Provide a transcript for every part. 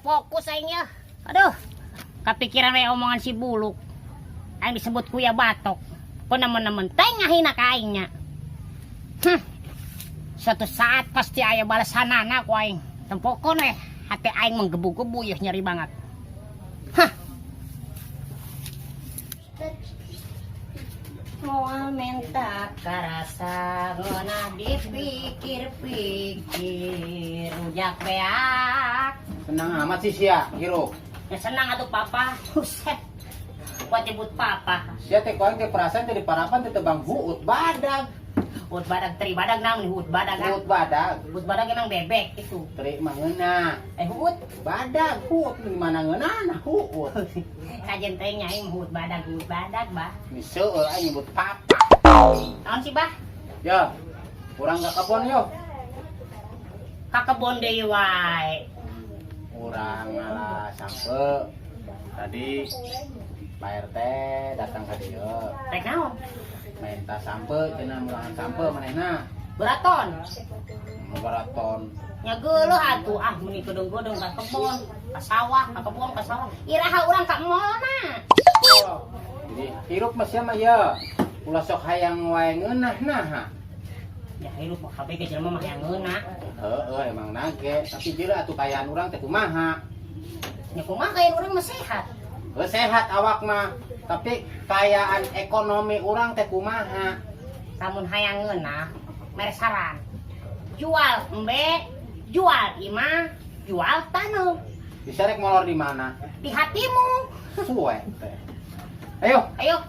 Fokus aing ya. Aduh. Kapikiran we omongan si Buluk. Aing disebut kuya batok. Kok nemen-nemen teh ngahina ka aingnya. Suatu saat pasti aya balasanana ku aing. Tempokon we hati aing menggebu-gebu yeuh nyeri banget. Hah. Moal menta karasa ngeunah dipikir-pikir rujak beak. Senang amat sih sia, hirup. Ya senang atuh papa. Buset. Buat nyebut papa. Sia teh ku aing teh perasaan teh di parapan teh tebang huut badag. Huut badag teri badag naon huut badag ah? Huut badag. Huut badag emang bebek itu. Teri mah ngeunah. Eh huut. Badag huut di mana ngeunahna huut. Kajen teh nya aing huut badag bah. Ini seueur aing nyebut papa. Naon sih bah? Ya, urang ka kebon yo. Ka kebon deui wae. Urang ngalah sampe. Tadi Pak RT datang ka dieu. Rek naon? Minta sampe cenah mulangan sampe manehna. Beraton. Beraton. Nya geuleuh atuh ah meni kedeung-kedeung ka kebon, ka sawah, ka kebon, ka sawah. Iraha urang ka molna. Oh, jadi hirup mah sia mah ya. Ulah sok hayang wae ngeunah naha. Ya hirup mah kabeh ge jelema mah hayang ngeunah. Heeh, emang nage, tapi jeula atuh kayaan urang teh kumaha. Nya kumaha kayaan urang mah sehat. Heuh, sehat awak mah, tapi kayaan ekonomi urang teh kumaha. Lamun hayang ngeunah, mere saran. Jual embe, jual imah, jual taneuh. Bisa rek molor di mana? Di hatimu. Suwe teh. Ayo. Ayo.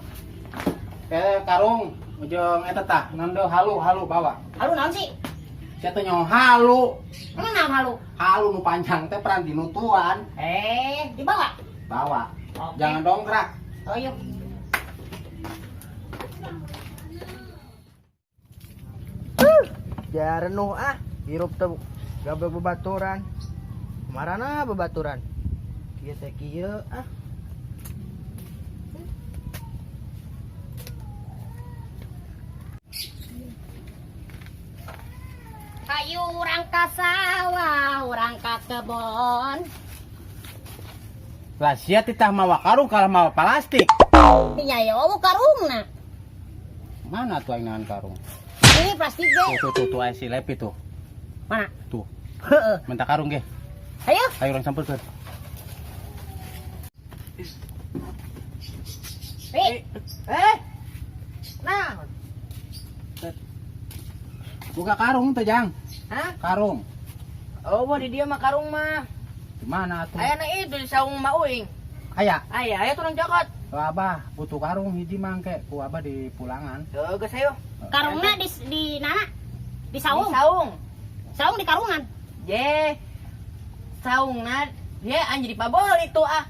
Ke karung ujung eta tah, nando halu-halu bawa. Halu naon sih? Sia teh nyaho halu. Emang naon halu? Halu nu panjang teh peran dinutuan. Dibawa? Bawa. Oke. Jangan dongkrak. Oh, yuk. Ya renuh ah, hirup teh gawe bebaturan. Marana bebaturan. Kieu teh kieu ah. Hayu urang ka sawah, urang ka kebon. Lah sia titah mawa karung kalah mawa plastik. Nya ya eueuh karungna. Mana tuh aing nahan karung? Ini plastik ge. Tuh, tuh, tuh, tuh, aya si Lepi tuh. Mana? Tuh. Heeh. Minta karung ge. Ayo. Ayo urang sampeurkeun. Pi. Nah. Buka karung tuh, Jang. Hah? Karung. Oh, di dia mah karung mah. Di mana tuh? Aya na itu di saung Ma Uing. Aya. Aya, aya turun cokot. Ku Abah butuh karung hiji mangke ku Abah di pulangan. Tuh, geus ayo. Karungna di nana? Di saung. Di saung. Saung di karungan. Ye. Saungna ye anjir di pabol itu ah.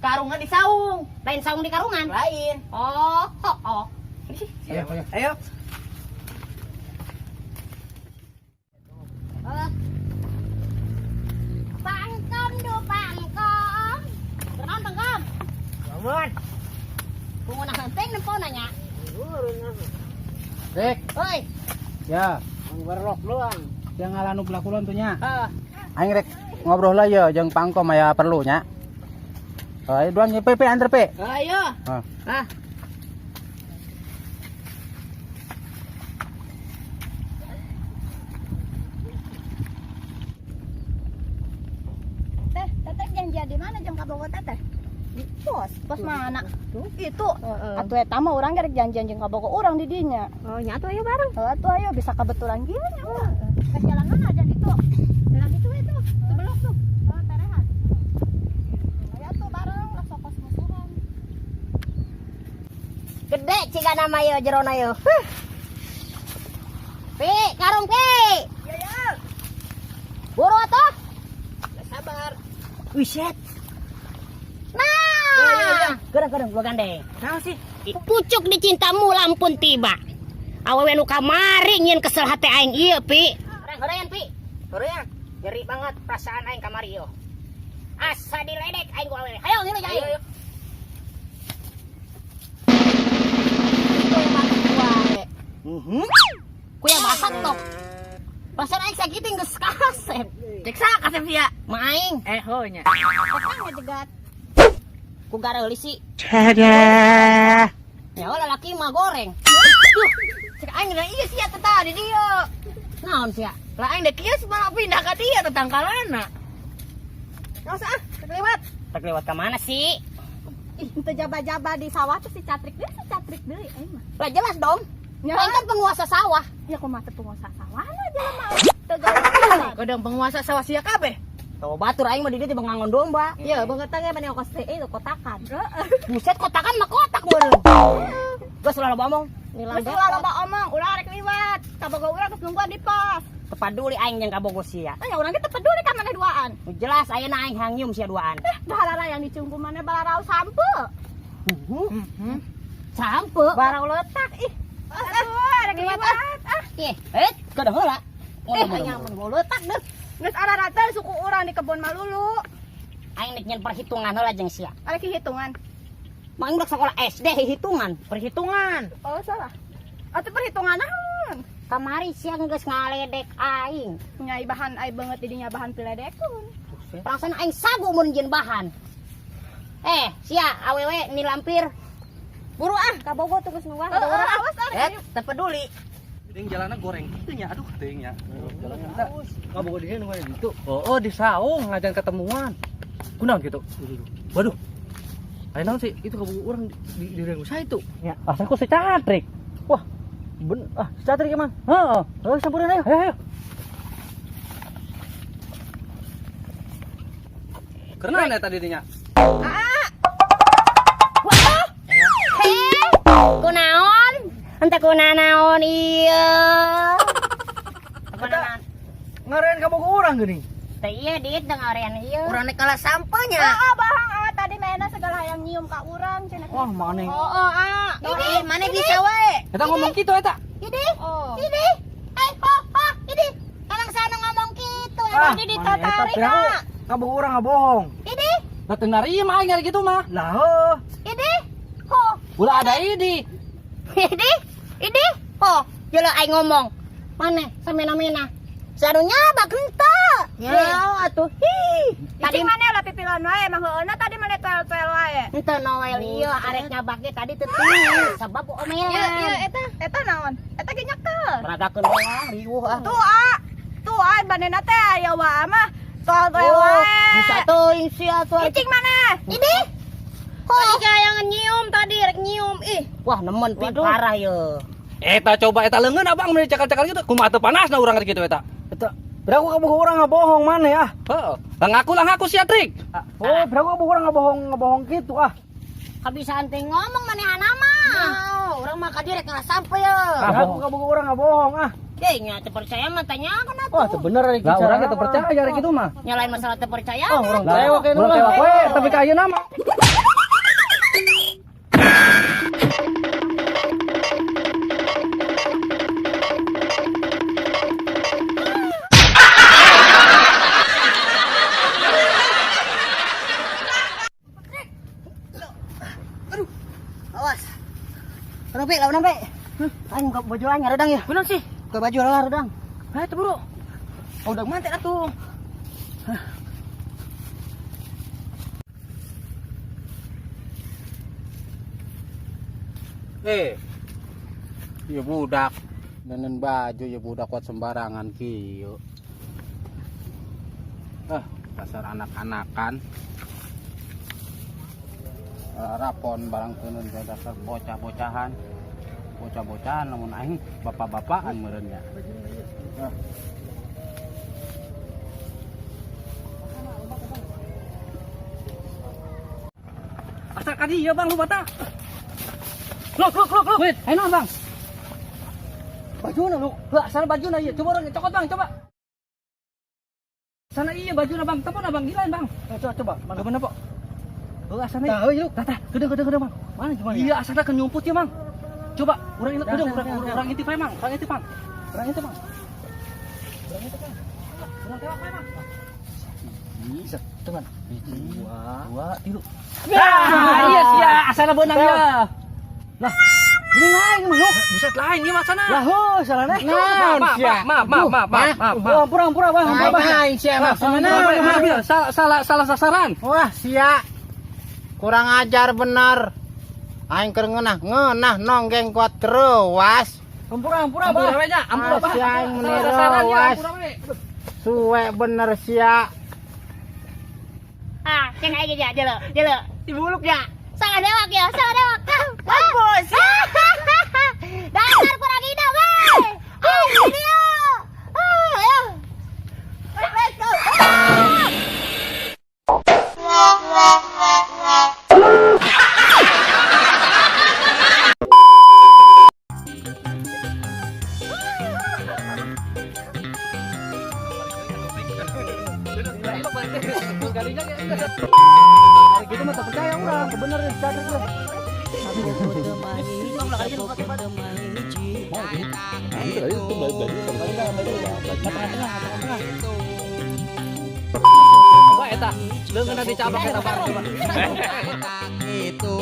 Karungna di saung. Lain saung di karungan? Lain. Oh, oh, oh. Ayo, ayo. Ayo. Pangkom du pangkom. Kunaon pangkom? Bangun. Kungunah henteng nempo nanya. Rek. Oi. Ya, berlok doang. Yang ngalanu belakulon tuh nya. Heeh. Aing rek ngobrol lah ya jeung pangkom aya perlu nya. Ayo duan nye PP anter P. Ayo. Ah. Ah. Teh, teteh janjian di mana jam kabogo teteh? Di pos, pos mana? Tuh. Itu. Heeh. Atuh eta mah urang gerek janjian jeung kabogo urang di dinya. Oh, nya atuh ayo bareng. Heuh, atuh ayo bisa kebetulan kieu nya urang. Ke jalan mana aja ditu? Jalan itu itu, sebelum tuh. Oh, terehan. Ayo atuh bareng lah sokos musuhan. Gede ciga nama yo jerona yo. Huh. Pi, karung pi. Ya ya. Buru atuh. Ya, sabar. Wiset. Nah. Ya, ya, ya. Gerang-gerang gua gandeng. Naon sih? Pucuk dicintamu lampun tiba. Awewe nu kamari nyieun kesel hate aing ieu, Pi. Horean, Pi. Horean. Nyeri banget perasaan aing kamari ieu. Asa diledek aing ku awewe. Hayo ngilu aing. Ayo, ayo. Kuya basak tok. Pasar aing sakitu geus kasep. Cek saha kasep sia? Ma aing. Eh, ho nya. Kokang ngejegat. Ku gareulis sih. Nyawa lalaki mah goreng. Duh, cek aing da ieu sia teh tadi dieu. Naon sia? Lah aing da kieu malah pindah ka dieu tetangkalana. Nggak usah ah, lewat. Rek lewat ka mana sih? Ih, teu jaba-jaba di sawah tuh si catrik deui, si catrik deui aing mah. Lah jelas dong. Ya. Aing kan penguasa sawah. Ya kumaha teu penguasa sawah lah jelema. Teu gawe. Kodong penguasa sawah sia kabeh. Tuh batur aing mah di dieu teh ngangon domba. Iya, banget ge mane ongkos teh itu kotakan. Buset kotakan mah kotak meureun. Geus ulah loba omong. Geus ulah loba omong, ulah rek liwat. Kabogo urang geus nungguan di pos. Teu paduli aing jeung kabogo sia. Tanya urang ge teu peduli ka maneh duaan. Nu jelas ayeuna aing hayang nyium sia duaan. Eh, baharara yang dicium ku maneh balarau sampe. Sampe. Barang letak ih. Aduh, rek liwat ah. Ih, eh, kada heula. Eh, hayang mun letak deh. Geus ararata suku urang di kebon malulu. Aing nek nyen perhitungan heula jeung sia. Arek hitungan. Mang aing udah sekolah SD hitungan. Perhitungan. Oh, salah. Atuh perhitungan naon? Kamari sia geus ngaledek aing. Nyai bahan ai beungeut di dinya bahan piledekun. Perasaan aing sagu mun jieun bahan. Eh, sia awewe ni lampir. Buru ah, kabogo tuh geus nungguan. Heeh, awas ah. Eh, teu peduli. Ting jalannya goreng gitu nya, aduh ting nya. Jalannya kabogo di sini mana gitu. Oh, di saung ngajan ketemuan. Kunaon gitu? Waduh. Ayo naon sih? Itu kabogo urang di di saya itu. Ya, asa ku si Catrik. Wah, ben ah si Catrik emang. Heeh. Ayo samperin ayo. Ayo, ayo. Karena tadi dinya. Heh, kunaon? Ente kunanaon ieu? Kunaon? Ngaren kabogo urang geuning. Teh ieu dit dengarean ieu. Urang nek kalah sampenya. Heeh, bahang ah tadi mainna segala hayang nyium ka urang cenah. Wah, maneh. Oh, oh, ah. Ini mana bisa wae. Eta ngomong gitu eta. Ini, Oh. ini, eh, oh, oh, ini. Kalau sana ngomong gitu, Ah, Tadi maneh eta ditatarik, piraku ah. kabogo urang ngabohong. ini, Lah teu narima aing ari gitu mah. Lah heuh. ini, ho, Ulah ada ini. ini, ho. Jelo aing ngomong. Mana samena-mena. Sarunya bak henteu. Ya, atuh. Hi. Tadi mana lah pipilon wae emang heueuna tadi mana toel-toel wae. Henteu Noel ieu arek nyabak ge tadi teu tinggi sabab omelan. Ieu ieu eta eta naon? Eta ge nyekel. Peragakeun doang riuh ah. Tuh ah. Tuh ah banena teh aya wae mah toel-toel Oh, wae. bisa teuing sia tuh. Cicing mana? Ini. Ho. Tadi kayak nyium tadi rek nyium ih. Wah, nemen pi parah ye. Eta coba eta leungeun abang mun cakal-cakal gitu. Kumaha teu panasna urang ari kitu eta. Eta piraku kabogo urang ngabohong maneh ah. Heeh. Lah ngaku lah ngaku sia Trik. Oh, piraku kabogo urang ngabohong ngabohong gitu ah. Kabisaan teh ngomong manehana mah. Oh, urang mah ka dieu rek ngalah sampe ye. Ah, bohong kabogo urang ngabohong ah. Ye, nya teu percaya mah tanyakeun atuh. Wah, teu bener ari Lah urang teu percaya ari kitu mah. Nyalain masalah teu percaya. Ah, urang Lah, tewak urang tewak we, tapi ka ayeuna mah. Awas. Aduh, Pe, lawan Pe. Aing buka baju aing hareudang ya. Bener sih. Buka baju lah hareudang. Hah, teu buru. Oh, udah mantek atuh. Eh. Ieu budak nenen baju ieu budak kuat sembarangan kieu. Ah, dasar anak-anakan. Rapon barang teuneun teh dasar bocah-bocahan. Bocah-bocahan lamun aing bapak-bapakan meureun nya. Ah. Asa ka dieu Bang lu bata. Luk luk luk luk. Wait, ayo naon Bang? Bajuna lu. Heuh, asal bajuna ieu. Coba urang cokot Bang, coba. Sana iya bajuna Bang, telepon Abang gilain Bang. Coba coba mana? Mana, Pak? Heuh, asana. Tah, heuh, yuk. Tah, tah, gede gede gede Bang. Mana gimana? Iya, asana kan nyumput ya, Mang. Coba urang Dah, urang dah, urang dah, dah. urang intip aja, Mang. Urang intip, Bang. Urang intip, Bang. Urang intip, Bang. Urang tewak aja, Bang. Bisa, teman. Hiji, dua, tilu. Nah, iya sia, asana beunang ya. Lah, Ini lain mah, Luk. Buset lain ieu masana. Lah heuh salahna. Naon Maaf, sia? maaf, maaf, maaf, maaf, maaf, maaf. Ampura ampura Bah, ampura Bah. Aing sia maksudna. Maaf, maaf, ya. Salah, salah, salah sasaran. Wah, sia. Kurang ajar bener. Aing keur ngeunah, ngeunah nonggeng kuat kerewas. Ampura ampura Bah. Ampura we nya, ampura Bah. Sia aing meni Salah sasaran ya, rewas. ampura we. Suwe bener sia. Ah, ceng aing ya, jelo, jelo. Si buluk ya. Salah dewak ya, salah dewak. Mampus. Dasar kurang ida, weh. Ayo, dia. Ah, ayo. Let's go. Gitu mah tak percaya urang, bener sadar gue. Coba eta, leungeunna dicabak eta barang coba. Itu.